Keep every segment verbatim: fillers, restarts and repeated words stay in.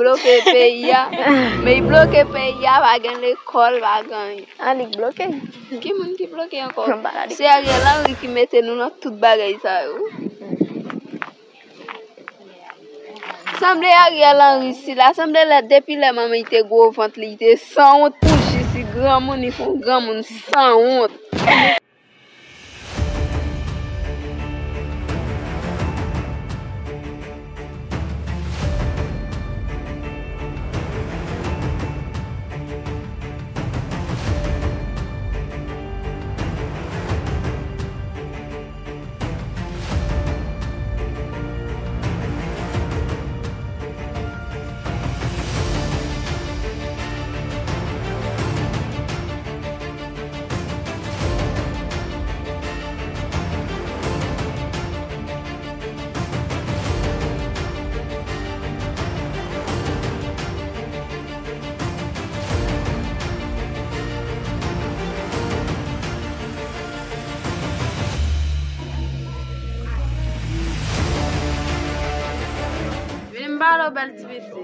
Bloke peyi a. Men li bloke peyi a, pa gen lekòl, pa gen anyen. An, li k bloke. Ki moun ki bloke ankò? Se Ariel Henry ki mete nou nan tout bagay sa yo. Sanble Ariel Henry sila, sanble lè, depi lè manman li te gwo vant li, li te sanwont pou jis li granmoun, li fè yon granmoun sanwont. Vini m pale w, bèl ti pitit.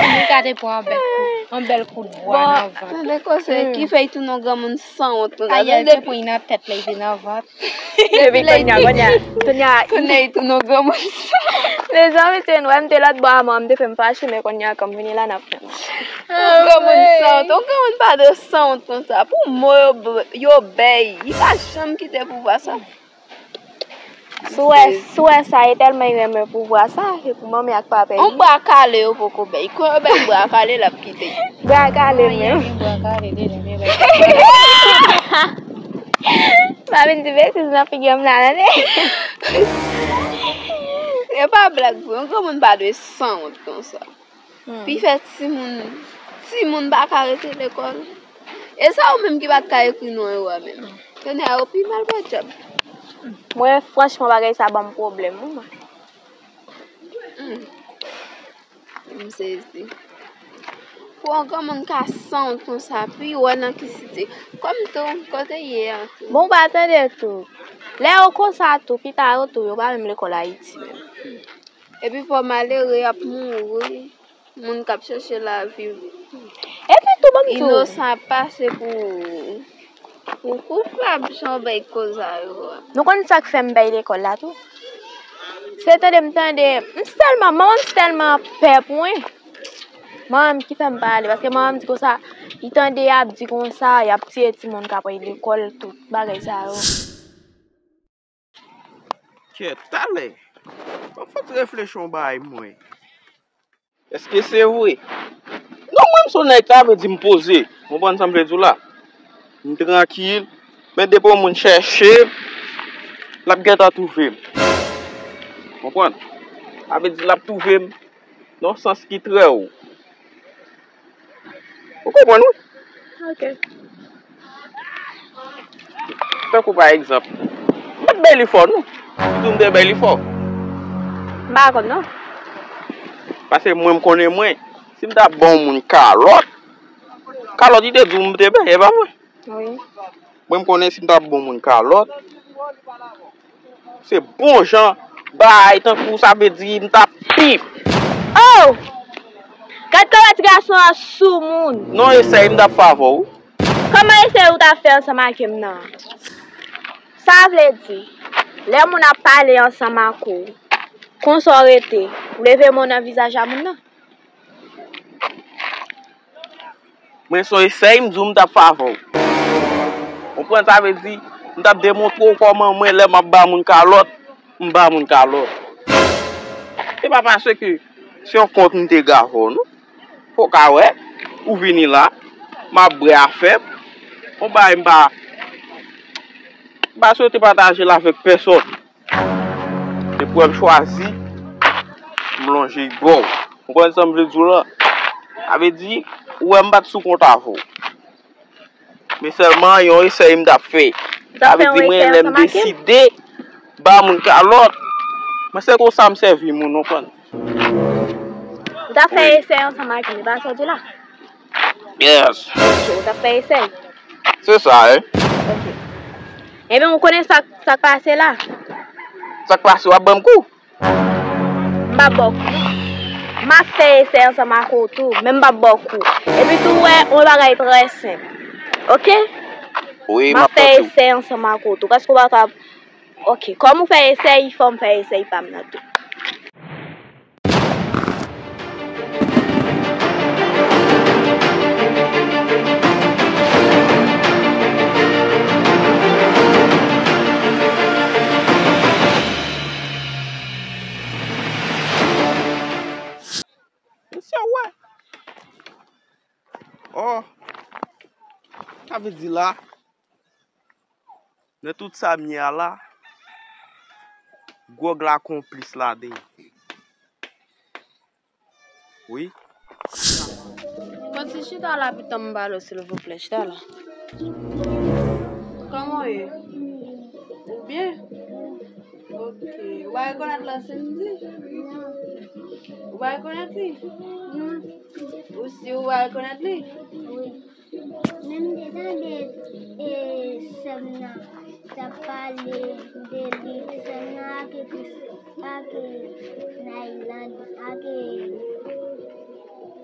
Mika te pran yon bèl kou, yon bèl kout bwa nan vant. Bon, tande konsèy, ki fè y tounen yon granmoun sanwont konsa. Ayè, te pran nan tèt la, li te nan vant. Epi kounye a, kounye a, kounye a. Kounye a, li tounen yon granmoun sanwont. Mezanmi, se nou, m te lòt bò a mwen, m te fè m fache, men kounye a, kòm vini la, n ap fè mal. Yon granmoun sanwont, yon granmoun pa dwe sanwont konsa. Pou mo yo, yo bèy, li pa janm kite pouvwa sa. Si w wè, si w wè sa, e tèlman li renmen pouvwa sa, se pou manmi ak papa li. Yon bra kale yo poko bèy. Kon yo bèy bra kale, l ap kite. Bra kale menm. Bra kale, li renmen bèy. Pa vin di betiz nan figi m la, tande. E pa blag vre, yon granmoun pa dwe sanwont konsa. Hmm. Pi fè timoun, timoun pa ka rete lekòl. E sa ou menm ki pa t ka ekri non yo a menm. Kounye a yo pi mal pa dyab. Mwen, franchman, bagay sa ban m pwoblèm, wi, mwen. Hmm. M sezi. Pou yon granmoun ka sanwont konsa, pi wè nan ki site. Kòm tou, kote ye a tou. Bon, w pa tande tou. Lè yo konsa tou, pita yo tou, yo pa menm lekòl Ayiti menm. Epi fò malere ap mouri, moun k ap chèche lavi. Epi tou, ban m di w. Inosan ap pase pou, pou koupab, jan w bay koz a yo a. Nou konn sa k fè m bay lekòl la tou? Se tande m tande, m tèlman, manman m tèlman pè pou mwen. Manman m ki fè m pa ale, paske manman m di konsa, li tande y ap di konsa, y ap tiye timoun k ap al lekòl, tout bagay sa yo. Kèt, talè. Ban m fè ti reflechi yon bagay mwen. Èske se vre? Non, mwen, m se yon nèg, sa vle di m poze. Ou konprann sa m vle di w la? M trankil. Men depi yon moun chèche m, l ap gentan twouve m. Konprann? Sa vle di l ap twouve m nan yon sans ki trè wo. Ou konprann, wi? Ok. Tankou pa egzanp, m pa t bay li fò, non. M di w m te bay li fò. M pa konn, non. Paske mwen, m konnen mwen, si m ta ban yon moun kalòt, kalòt li te di w m te bay, e pa vre? Wi. Mwen, m konnen si m ta ban yon moun kalòt, se bon jan bay, tankou sa vle di m t ap pip. Oh! Gad kòman ti gason an soumoun. Non, esèy m t ap fè avè w. Kòman esèy ou t ap fè ansanm ak m nan? Sa vle di, lè moun ap pale ansanm ak ou, konsa w rete, ou leve men w nan vizaj a moun nan? Mwen se yon esèy, m di w m t ap fè avè w. Konprann sa vle di, m t ap demontre w kòman mwen, lè m ap ba moun kalòt, m ba moun kalòt. Se pa paske se yon kont m te gen avè w, non. Fò w ka wè, ou vini la, m ap bwè afè m. Yon bagay m pa, m pa swete pataje l avèk pèsòn. Se pou wè m chwazi, m lonje ba w. Ou konprann sa m vle di w la? Sa vle di, ou wè m pa t sou kont avè w. Men sèlman, yon esèy m t ap fè. Sa vle di, mwen, lè m deside ba moun kalòt, mwen, se konsa m sèvi moun, ou konprann? Ou t ap fè esèy ansanm ak li, pa sa w di la? Yes. Ou t ap fè esèy? Se sa, wi. Ok. Ebyen, ou konnen sa, sa k pase la? Sa k pase, w ap ban m kou? M p ap ba w kou. M M ap fè esèy ansanm ak ou tou, men m p ap ba w kou. Epi tou, w wè, yon bagay trè senp. Oke? Wi, m ap fè esèy ansanm ak ou tou, paske w pa ka. Oke, kòm ou fè esèy, fò m fè esèy pa m nan tou. Mesye, wè. Oh. Sa vle di la, nan tout sa m ye a la, gwòg la konplis ladan. Wi. Pati chita la, pitan m pale w, silvouplè, chita la. Kòman w ye? Ou byen? Oke. Ou pa rekonèt Lansenn di? Ou pa rekonèt li? Non. Ou si ou pa rekonèt li? Wi. Men m te tande, e, sè m nan t ap pale de li, sè m nan ak, ak Nayland, ak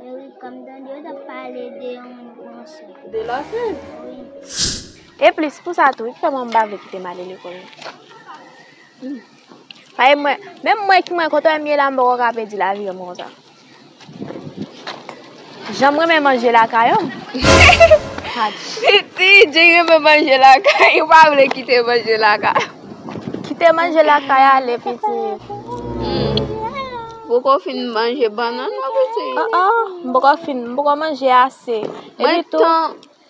Erika, m tande yo t ap pale de yon moun konsa. De Lansenn? Wi. E plis pou sa tou, wi, ki fè mwen m pa vle kite m ale lekòl. Paske mwen, menm mwen ki mwen kote m ye la, m poko ka pèdi lavi m konsa. Jan m renmen manje lakay an. Piti, Jay renmen manje lakay, ou pa vle kite manje lakay. Kite manje lakay ale, piti. Hmm. Poko fin manje bannann ou, piti? Ah, ah, m poko fin, m poko manje ase. Epi tou,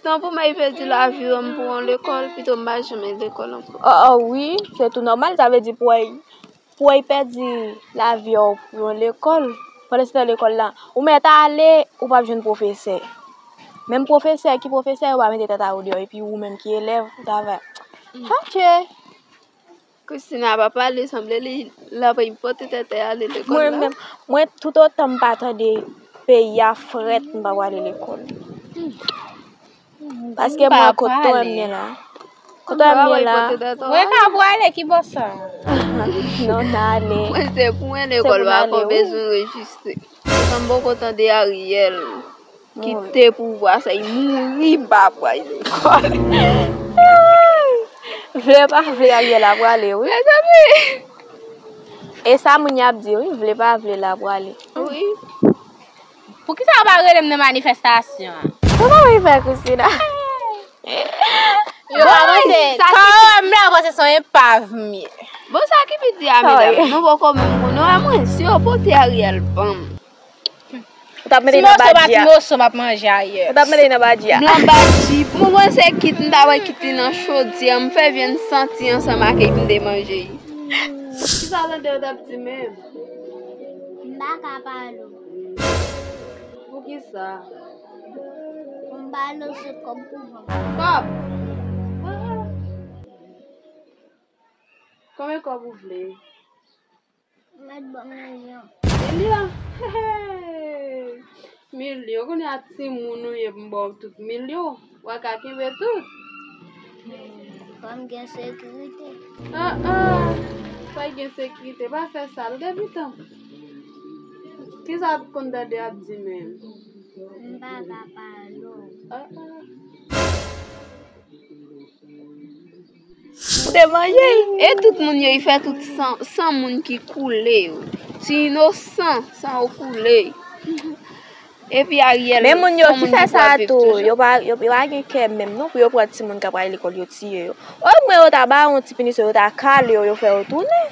tan pou mwen pèdi lavi m pou yon lekòl, pito m pa janm lekòl ankò. Oh, oh, wi, se tou nòmal, sa vle di pou w, pou w pèdi lavi w pou yon lekòl. Pandan se tan lekòl la, ou mèt ale, ou p ap jwenn pwofesè. Menm pwofesè, ki pwofesè, yo pa mete tèt a ou deyò, epi ou menm ki elèv, ou ta va. Chache. Christina pa pale, sanble li, l ap pote tèt li ale lekòl la. Mwen menm, mwen toutotan m pa tande peyi a frèt, m pa prale lekòl. Paske mwen kote m ye la. Kote m ye la. Mwen ka prale, ki bò sa? Non, n ale. Mwen se pou mwen lekòl pa ankò bezwen rejistre. Sa m poko tande Ariel. Kite pouvwa sa, li mouri pa pral lekòl. Vle pa vle, Ariel ap prale, wi. Mezanmi. E sa moun y ap di, wi, vle pa vle, l ap prale. Wi. Poukisa w pa rele m nan manifestasyon an? Kòman w fè, Christina? Yo pa panse, kòm la panse se yon epav m ye. Bon, sa ki pi di a, medam, nou poko menm konnen, a mwen, si yo pote Ariel ban m. Ou t ap mete nan badji a. Ti moso pa ti moso m ap manje ayè. Ou t ap mete nan badji a. Nan badji. Mwen, mwen se kit, m ta wè kit li nan chodyè, m fè vyann santi ansanm ak li pou m te manje li. Kisa tande yo t ap di menm? M pa ka pale w. Poukisa? M pale w se kòb pou ban m. Kòb? Konbyen kòb ou vle? Mèt ban m milyon. Milyon? Hey, hey. Milyon, kounye a timoun ou ye pou m ba w tout milyon? W a ka kenbe tout? Fò m gen sekirite. Ah, ah. Fò l gen sekirite. Pa fè sa. L gen pitan. Kisa w konn tande y ap di menm? M pa ka pale w. Ah, ah. Ou te manje? E tout moun yo, li fè tout san, san moun ki koule yo. Ti inosan, san yo koule. Epi Ariel, men moun yo ki fè sa tou, yo pa, yo, yo pa gen kè menm non pou yo pran timoun k ap al lekòl, yo tiye yo. Omwen yo ta ba yon ti pinisyon, yo ta kale yo, yo fè yo tounen.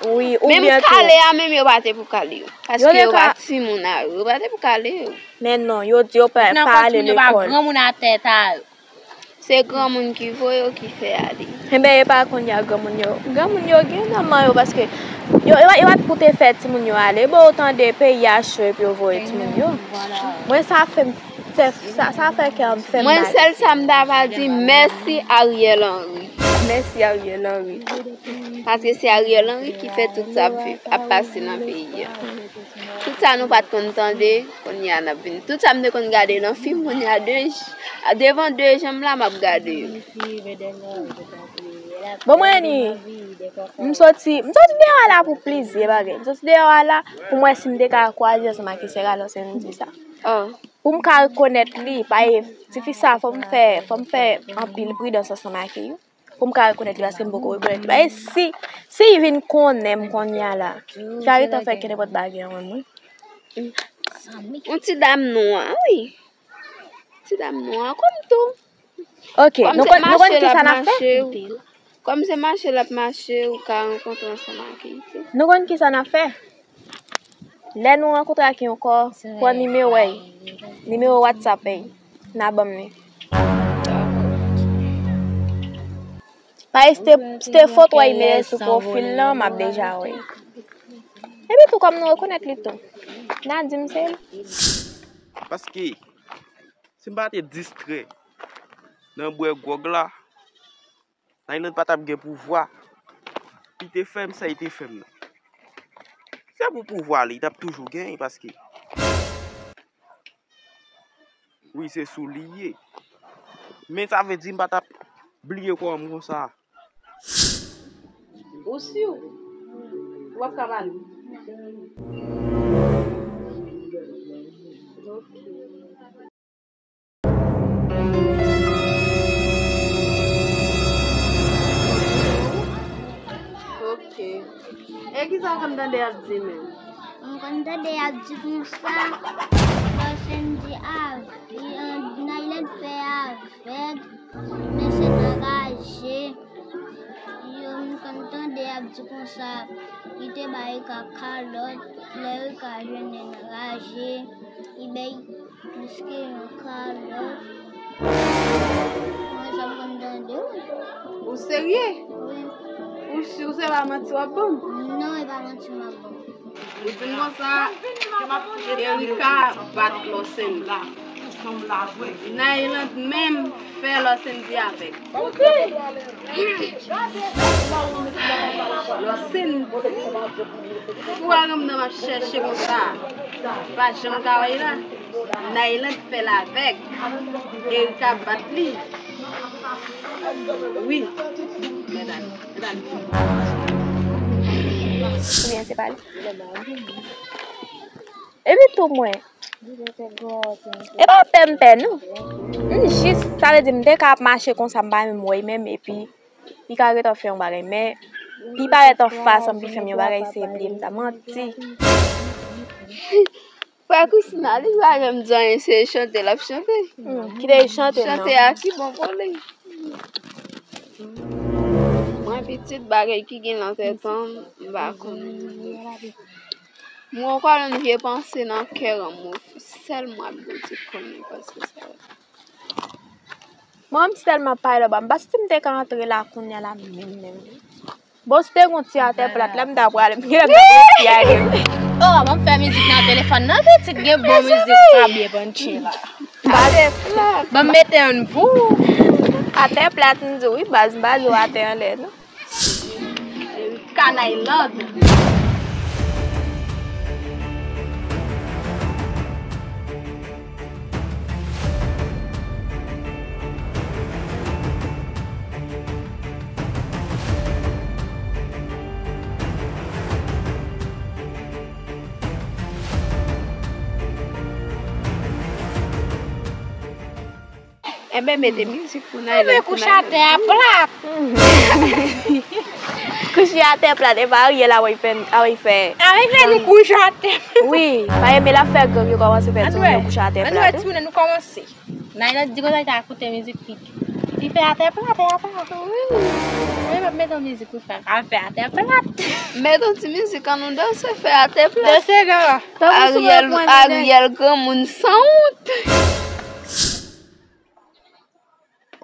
Wi, oubyen tou. Menm kale a, menm yo pa te pou kale yo. Paske yo pa timoun a yo, yo pa te pou kale yo. Men non, yo di yo pa, pa ale lekòl. Nan kont moun yo pa granmoun atè ta yo. Se granmoun ki voye yo ki fè ale. Enben, e pa kounye a granmoun yo. Granmoun yo gen nan men yo paske yo, yo, yo pa t pou te fè timoun yo ale. Bon, ou tande peyi a cho epi yo voye timoun yo. Mwen, sa fè m, fè, sa, sa fè kè m fè m mal. Mwen, sèl sa m ta va di, mèsi Ariel Henry. Mèsi Ariel Henry. Paske se Ariel Henry ki fè tout sa ap viv, ap pase nan peyi a. Tout sa nou pa t konn tande, kounye a n ap vin. Tout sa m te konn gade nan fim, kounye a de, devan de je m la, m ap gade yo. Bon, mwen ni. M soti, m soti deyò a la pou plizyè bagay. M soti deyò a la pou m wè si m te ka kwaze ansanm ak Sera Lòs N J sa. Pou m ka rekonèt li, paske tifi sa, fò m fè, fò m fè anpil pridans ansanm ak li. Pou m ka rekonèt li, paske m poko rekonèt li. Paske si, si li vin konnen m kounye a la, li ka gentan fè kenenpòt bagay anwè mwen. Yon ti dam nwa, wi. Ti dam nwa, kòm tou. Ok, nou konn, nou konn ki sa n ap fè? Kòm se mache l ap mache, ou ka rankontre ansanm ak li tou. Nou konn ki sa n ap fè? Lè nou rankontre ak li ankò, pran nimewo l, nimewo WhatsApp l, n a ban m li. Paske se te, se te foto a li mete sou pwofil lan, m ap deja wè. Epi tou, kòm nou rekonèt li tou, n a di m se li. Paske, si m pa te distrè nan bwè gwòg la, Nayland pa t ap gen pouvwa. Li te fè m sa li te fè m nan. Se pou pouvwa li, li t ap toujou genyen paske. Wi, se sou li ye. Men sa vle di m pa t ap bliye kò m konsa. Ou si w ap ka pale? Ok. Ok. E kisa w konn tande y ap di menm? M konn tande y ap di konsa, Lòs N J avèg, Nayland fè avèg, mesye anraje. Yo, m konn tande y ap di konsa, li te bay Erika kalòt, lè Erika jwenn li anraje, li bay Piske yon kalòt. Mwen sa m konn tande, wi. Ou serye? Wi. Ou si w se pa manti w ap ban m? Non, e pa manti m ap ban w. Ou di m konsa, Erika bat Lòsèn. Nayland menm fè Lòsèn di avèg. Lòsèn, pou al nan m nan m ap chèche konsa. Pa janm ka wè la. Nayland fè l avèg. Erika bat li. Wi. Medam, medam. Oubyen se pa li? Epi tou mwen. E pa pè m pè non. M jis, sa vle di m te ka ap mache konsa, m pa menm wè l menm, epi li ka gentan fè yon bagay, men li parèt anfas an, li fè m yon bagay, se bliye m ta manti. Frè Christina, li pa janm di anyen, se chante l ap chante. Hmm, kite l chante non. Chante a ki bon pou li. Mwen pitit, bagay ki gen nan tèt an, m pa konnen. Mwen kwè yon vye panse nan kè an, mwen sèl mwen ap Bondye konnen paske sa. Mwen m sèlman pale ba m, paske si m te ka antre la kounye a la menm menm. Bon, si te gon ti atè plat la, m ta prale, m genlè m ta prale ti a gen. Oh, ban m fè mizik nan telefòn nan, pitit gen bon mizik, pa byen panche la. Atè plat. Ban m mete yon pou. Atè plat, m di wi, baz, m pa di w atè anlè, non. Kanay Land. Enben, mete mizik pou Nayland. Enben, kouche atè a plat. Kouche atè plat, e pa Ariel a wè fè, a wè fè. A wè fè nou kouche atè. Wi, pa Emel ap fè gang, yo kòmanse fè timoun yo kouche atè plat. Ann wè, timoun, nou kòmanse. Nayland di konsa li ta koute mizik li. Li fè atè plat, e atè plat. Wi. Mwen, m ap mete yon mizik pou fè, a fè atè plat. Mete yon ti mizik, ann nou danse, fè atè plat. Danse, non. Ariel, Ariel, granmoun sanwont.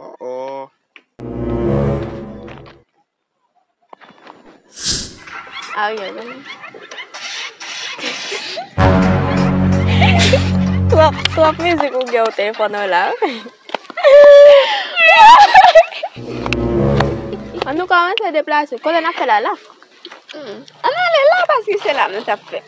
Oh, oh. Ariel, twòp, twòp mizik ou gen ou telefòn ou la. Ann nou kòmanse deplase. Kote n ap fè la, la? Hmm. Ann ale la, paske se la nou t ap fè.